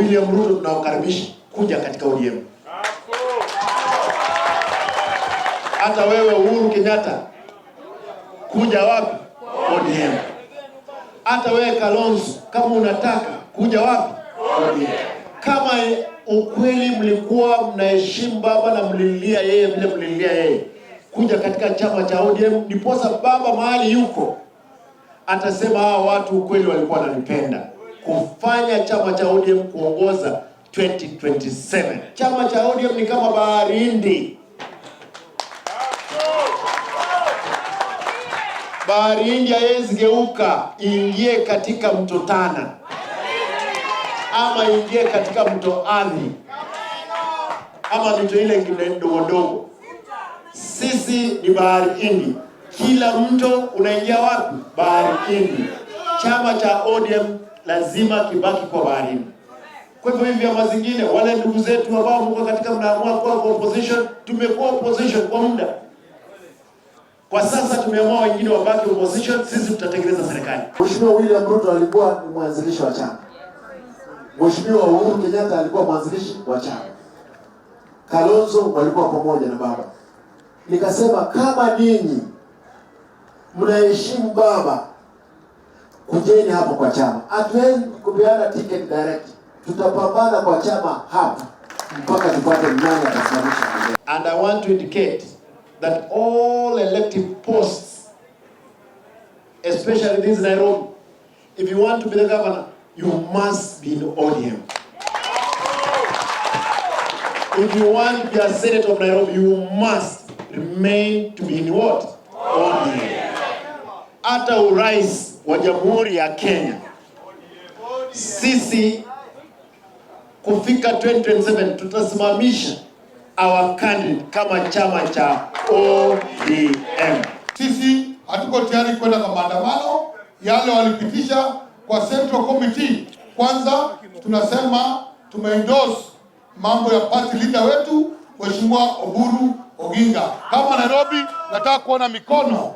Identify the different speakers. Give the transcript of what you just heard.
Speaker 1: William Ruto tunawakaribisha kuja katika ODM. Hata wewe Uhuru Kenyatta kuja wapi? ODM. Hata wewe Kalonzo kama unataka kuja wapi? ODM. Kama ukweli mlikuwa mnaheshimu baba na mlilia yeye vile mlilia yeye, kuja katika chama cha ODM, ndiposa baba mahali yuko atasema hawa watu ukweli walikuwa wananipenda, kufanya chama cha ODM kuongoza 2027. Chama cha ODM ni kama bahari Hindi. Bahari Hindi haiwezi geuka ingie katika mto Tana ama ingie katika mto Athi ama mito ile ingine ndogo ndogo. Sisi ni bahari Hindi, kila mto unaingia wapi? Bahari Hindi. Chama cha ODM lazima kibaki kwa bahari Hindi. Kwa hivyo hivi vyama zingine, wale ndugu zetu ambao mko katika mnaamua kuwa kwa opposition, tumekuwa opposition kwa muda. Kwa sasa tumeamua wengine wabaki opposition, sisi tutatengeneza serikali.
Speaker 2: Mheshimiwa William Ruto alikuwa ni mwanzilishi wa chama. Mheshimiwa Uhuru Kenyatta alikuwa mwanzilishi wa chama. Kalonzo walikuwa pamoja na baba. Nikasema kama ninyi mnaheshimu baba, kujeni hapo kwa chama. Hatuwezi kupeana ticket direct, tutapambana kwa chama hapa mpaka tupate nani atasimamisha bendera.
Speaker 1: And I want to indicate that all elective posts, especially this Nairobi, if you want to be the governor, you must be in ODM. If you want to be a senator of Nairobi, you must remain to be in what? ODM. Hata urais wa Jamhuri ya Kenya, sisi kufika 2027 tutasimamisha our candidate kama chama cha ODM.
Speaker 3: Sisi hatuko tayari kwenda kwa maandamano yale walipitisha kwa Central Committee. Kwanza tunasema tumeendorse mambo ya party leader wetu, Mheshimiwa Oburu Oginga. Kama Nairobi, nataka kuona mikono.